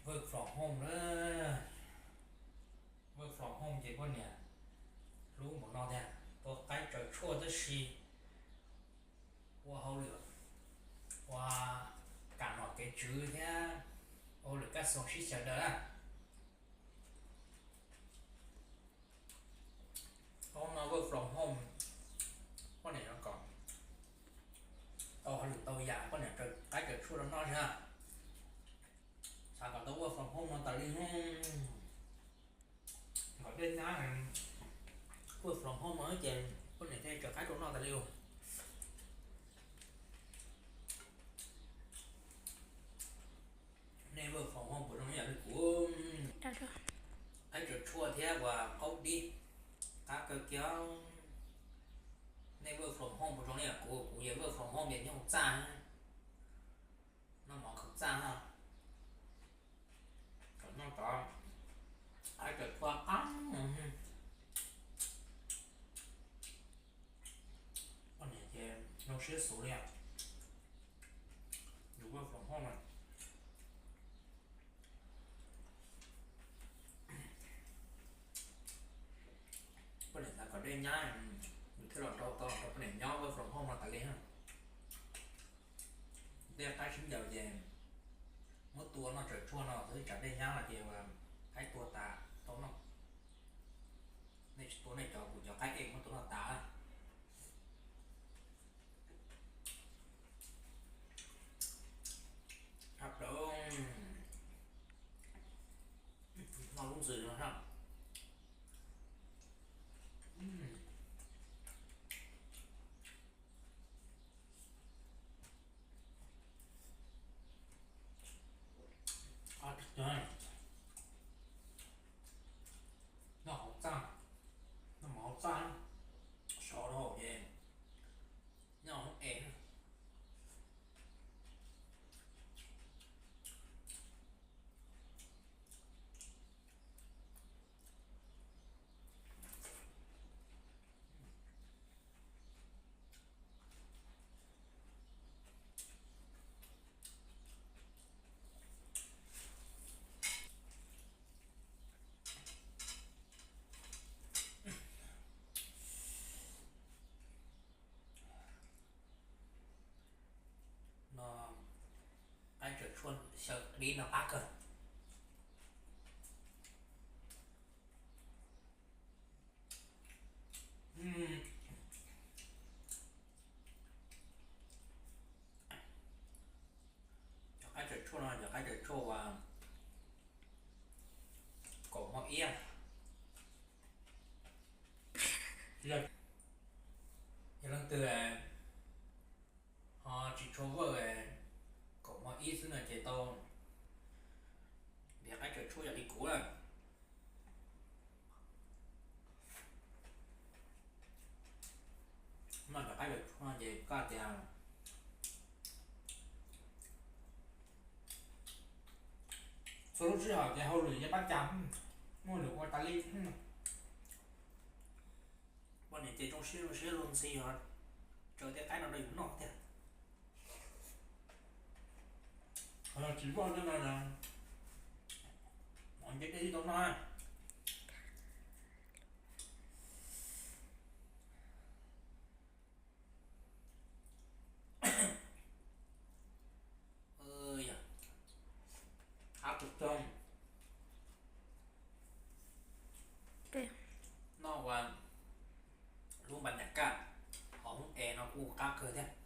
Work from home na. Work from home ces poj niam hlub npaum no tiag, tua qaib tsaws tshuaj tab sis ua hauj lwm, ua kam nom kev tswv thiab ua hauj lwm kaj xoo sib xyaw daws na. Hnub no work from home, poj niam kom tau hauj lwm tau yam, poj niam tsaws qaib tsaws tshuaj rau noj xwb. Xav kom tau work from home no tas li. Kom dej nyab, work from home no ces poj niam thiaj tsaws qaib rau noj tas li. Nej work from home puas zoo ib yam li kuv? Qaib tsaws tshuaj thiab ua qaub dib qab kawg kiag. Nej work from home puas zoo ib yam kuv? Kuv yeej work from home ces nyob hauv txaj, noj mov hauv txaj no. Kom noj tod, qaib tsaws tshuaj qab. Poj niam ces zoo siab xus li os. Yus work from home na. Poj niam xav kom dej nyab, nws thiaj los rau tau rau poj niam nyob work from home no tas li. Tej qaib sib ncaws ces muab tua noj tsaws tshuaj no xwb, tsam dej nyab no ces qaib tua tas tau noj. Nej tsis tua nej cov, kuv cov qaib es muab tua noj tas. Hab plaws, noj lub ntxwg no hab. Noj hauv txaj, noj mov hauv txaj, sov rau hauv ces nyob hauv es. No, qaib tsaws tshuaj xyaw dib no qab kawg. Cov qaib tsaws tshuaj no, cov qaib tsaws tshuaj uas kaum hmo ib. Yog leej twg ho tsis tshua work, kaum hmo ib xwb no ces tau nrhiav qaib tsaws tshuaj yam li kuv lawm. Noj cov qaib tsaws tshuaj no ces koj tias txhua lub sij hawm ces hauj lwm yeej pab cas, muaj lwm ua tas li. Poj niam ces zoo siab zoo siab luag ntxhi os, tsaws tej qaib no rau yus noj tiag. Qhov no tsis vaj no, mov nce dej tsis tau noj. Yog qab kawg, noj ua lub npas nyam kaj hauv hoob es no kuj qab kawg thiab.